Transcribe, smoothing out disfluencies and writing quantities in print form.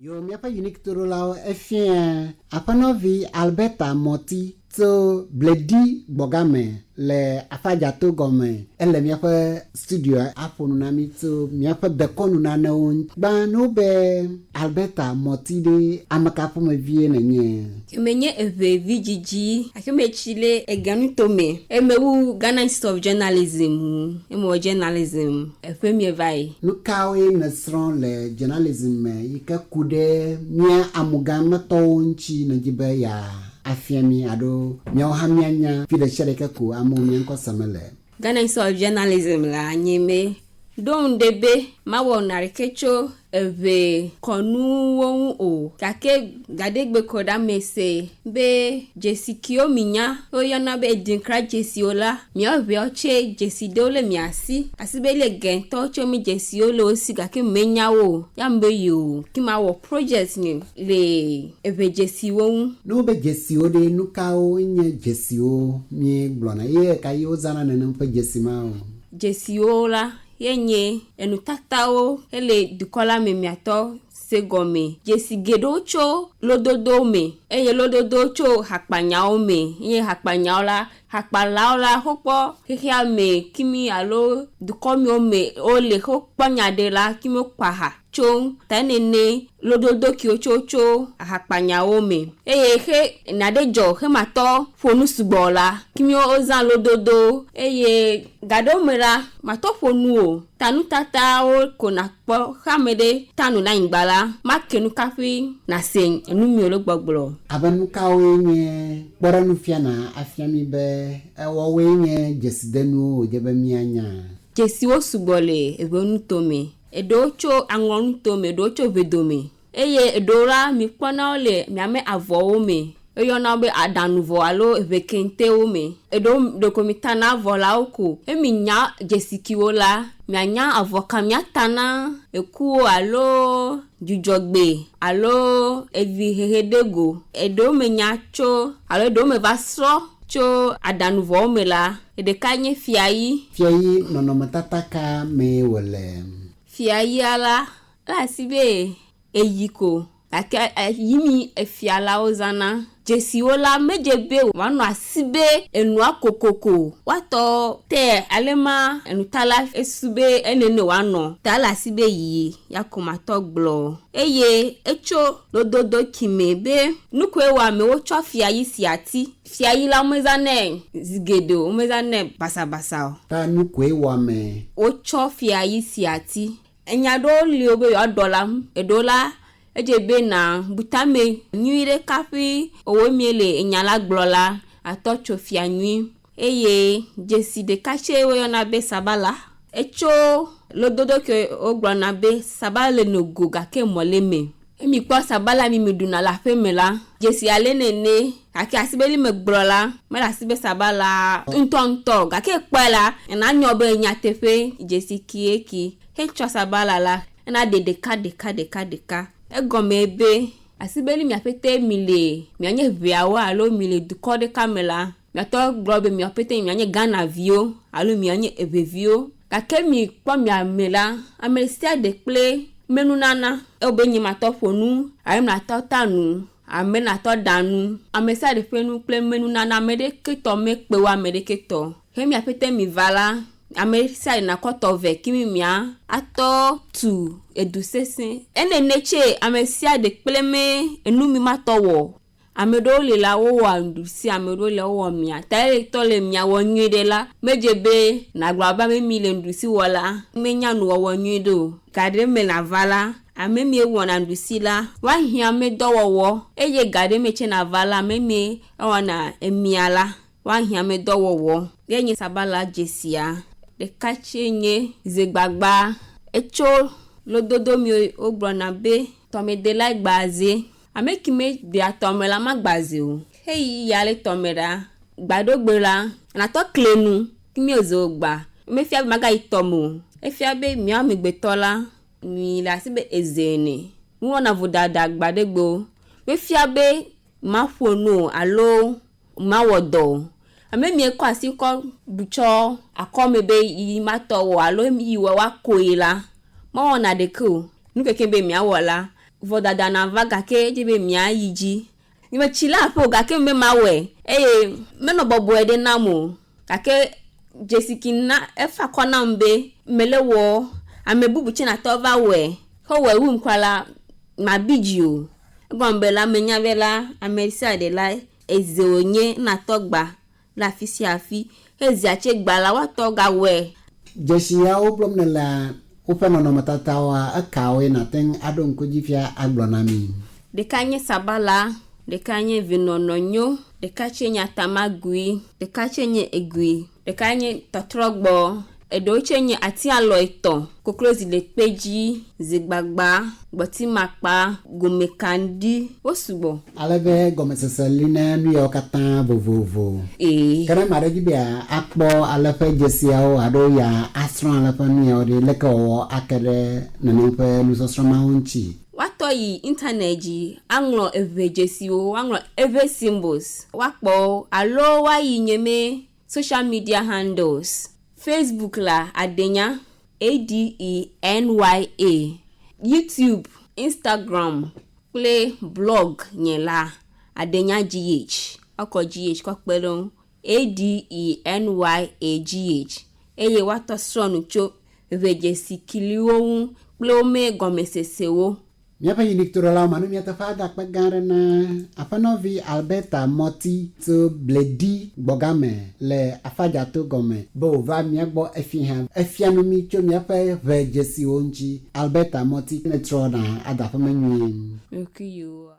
Yo míaƒe Unique toɖolawo efiã aƒenɔvi Alberta Mɔti tso Bledi gbɔgame le Afadzato gɔme. Ele míaƒe studio aƒo nu na mí tso míaƒe dekɔnu nanewo ŋu. Gbã ne wobe Alberta Mɔti ɖe, ame ka ƒomevie nènye? Menye eʋe vidzidzi gake metsi le eganutome. Emewu Ghana Institute of Journalism ŋu. Emewɔ journalism eƒe mie va yi. Nu kawoe nèsrɔ̃ le journalism me yi ke ku ɖe mía amugametɔwo ŋuti nèdi be yeafia mí alo míawo hã míanya fi ɖe sia ɖe yi ke ko amewo mía ŋkɔ sem le? Ghana Institute of Journalism la nye me ɖo ŋu ɖe be mawɔ naɖeke tso eʋe kɔnuwo ŋu o gake gaɖegbe ko ɖa me se be dzesi kiwo minya woyɔna be edinkra dzesiwo la miawo ʋeawo tse dzesi ɖewo le mia si asi be le gɛntɔwo tse mi dzesiwo le wo si gake menya wo o ya me be yoo ki mawɔ project nye le eʋe dzesiwo ŋu. Ne wobe dzesiwo ɖe nu kawo nye dzesiwo míegblɔna eye ɣeka ye wozãna nenem ƒe dzesi mawo? Dzesiwo la ye nye enutatawo hele dukɔ la me miatɔ se gɔme. Dzesi geɖewo tso lododo me eye lododo tso hakpanyawo me eye hakpanyawo la hakpalawo la wokpɔ xexea me kimi alo dukɔmiwo me wole wokpɔ nya ɖe la kimi wokpa ha tso ta nene lododo kiwo tso tso hakpanyawo me eye xe naɖe dzɔ xe matɔ ƒo nu sugbɔ la kimi wozã lododo eye gaɖewo me la matɔ ƒo nu o ta nutatawo ko nakpɔ xe ame ɖe ta nu ɖe anyigba la make nu kaƒi nase enu mi le gbɔgblɔ. Abe nu kawoe nye kpɔɖeŋu fiana afia mi be wɔwoe nye dzesidenuwo wòdze be míanya? Dzesiwo sugbɔ le eʋe nutome. Eɖewo tso aŋɔ nutome, eɖewo tso ʋedome eye eɖewo la mikpɔna wo le miame avɔwo me. Woyɔna wo be aɖaŋuvɔ alo eʋe kentewo me. Eɖewo ɖeko mitana avɔ la wo ko. Emi nya dzesi kiwo la, mianya avɔ ka miata na ekuwo alo dzudzɔgbe alo evi hehe ɖe go. Eɖewo me nya tso alo eɖewo me va srɔ̃ tso aɖaŋuvɔwo me la, ɖeka nye fiayi. Fiayi nɔnɔmetata ka mee wòle? Fiayia la, ele asi be eyi ko gake yi mi efialawo zãna. Dzesiwo la medze be wòanɔ asi be enua kokoko woatɔ te alema enutala esu be enene wòanɔ ta ele asi be yi ya ko matɔ gblɔ eye etso lododo kime be nu koe wɔ ame wotsɔ fiayi si ati. Fiayi la womezãnɛ zi geɖe o, womezãnɛ basabasa o. Ta nu koe wɔ ame? Wotsɔ fiayi si ati. Enya ɖewo li wo be yewoaɖɔ la, eɖewo la edze be na butame nyui ɖe kaƒi owó mie le enya la gblɔ la atɔ tso fia nyui eye dzesi ɖeka tse woyɔna be sabala. Etso lododo ke wogblɔna be sabala le nogo gake mɔ le eme. Emi kpɔ sabala mi mi ɖuna le aƒe me la, dzesi ale nene gake asi be li me gblɔ la mele asi be sabala ŋutɔŋutɔ gake ekpɔe la enanyɔ be nyateƒe dzesi kie ki hetsɔ sabala la ena ɖe ɖeka ɖeka ɖeka ɖeka. Egɔme be asi be li miaƒete mi le mianye ʋeawo alo mi le dukɔ ɖeka me la miatɔ gblɔ be miaƒete mianye Ghanaviwo alo mianye eʋeviwo gake mi kpɔ mia me la ame sia ɖe kple menunana ewɔ be nye matɔ ƒo nu alo natɔ ta nu ame natɔ ɖa nu ame sia ɖe ƒe nu kple menunana ame ɖeke tɔ mekpe wo ame ɖeke tɔ. He miaƒete mi va la ame sia ɖe nakɔ tɔ ve kimi mia atɔ tu edu sesẽ. Enene tse ame sia ɖe kple me enu mi matɔ wɔ. Ame ɖewo li la wowɔa nuɖusi, ame ɖewo li wowɔ mia. Ta ele tɔ le mia wɔ nyui ɖe la, medze be nàgblɔ abe ame mi le nuɖusi wɔ la, menya nuwɔwɔ nyui ɖe o. Ga ɖe me nàva la, ame mi wɔna nuɖusi la, woahiã ame dɔwɔwɔ eye ga ɖe me tse nàva la, ame mi ewɔna emia la, woahiã ame dɔwɔwɔ. Ye nye sabala dzesia. Ɖeka tse nye zegbagba. Etso lododo mi wogblɔna be tɔmedela gba ze. Ame ki me dea tɔme la magba ze o. Heyi ya le tɔme ɖa, gbaɖogbe la, natɔ kle nu kimi eze o gba. Mefia be magayi tɔme o. Efia be mía amegbetɔ la, mi le asi be eze ene. Nuwɔna vodada gbaɖegbe o. Mefia be maƒo nu o alo mawɔ dɔ o. Ame mi kɔ asi kɔ bu tsɔ akɔme be yi matɔ wɔ alo yi wɔ woakoe la, mewɔna ɖeke o. Nu keke be miawɔ la, Vodada nava gake edze be miayi dzi. Nyemetsi le aƒe o gake mebe mawɔe eye menɔ bɔbɔe ɖe nam o. Gake dzesi ki na efa akɔ nam be mele wɔ ame bubu tse natɔ va wɔe. Xe wɔe wum kura la mabi dzi o. Egɔme be la menya be la ame sia ɖe la eze wònye natɔ gba le afi sia afi. Hezia tse gba la woatɔ gawɔe. Dzesi yawo gblɔm nèlea, woƒe nɔnɔmetatawoa, ekawoe nàte ŋu aɖo ŋku dzi fia agblɔ na mí? Ɖeka nye sabala, ɖeka nye venɔnɔ nyo, ɖeka tse nye atamagui, ɖeka tse nye egui, ɖeka nye tɔtrɔgbɔ, eɖewo tse nye ati alɔ etɔ̃, koklozi le kpe dzi, zigbagba, gbɔtimakpa, gomekaɖi, wo sugbɔ. Ale be gɔmesese li na nu yawo katã vovovo. Ee. Ke ne ame aɖe dzi be yeakpɔ ale ƒe dzesiawo alo ya asrɔ̃ ale ƒe nu yawo ɖe, leke wɔwɔ ake ɖe nenem ƒe nusɔsrɔ̃ mawo ŋuti? Woatɔ yi internet dzi aŋlɔ eʋe dzesiwo, woaŋlɔ eʋe symbols, woakpɔ wo alo woayi nye me social media handles. Facebook la Adenya, A-D-E-N-Y-A. YouTube, Instagram kple blog nye la Adenya GH. Woakɔ GH kɔ kpe ɖe ŋu. A-D-E-N-Y-A-G-H. Eye woatɔ srɔ̃ nu tso ʋedzesi kiliwo ŋu kple wo me gɔmesesewo. Míaƒe yiniktorɔlawo manu míate ƒe ada akpe gã aɖe na aƒenɔvi Alberta Mɔti tso Bledi gbɔgame le Afadzato gɔme be wòva mía gbɔ efi hã. Efia nu mí tso míaƒe ʋe dzesiwo ŋuti. Alberta Mɔti netrɔ na ada aƒeme nyuie. Ŋkuyiwo.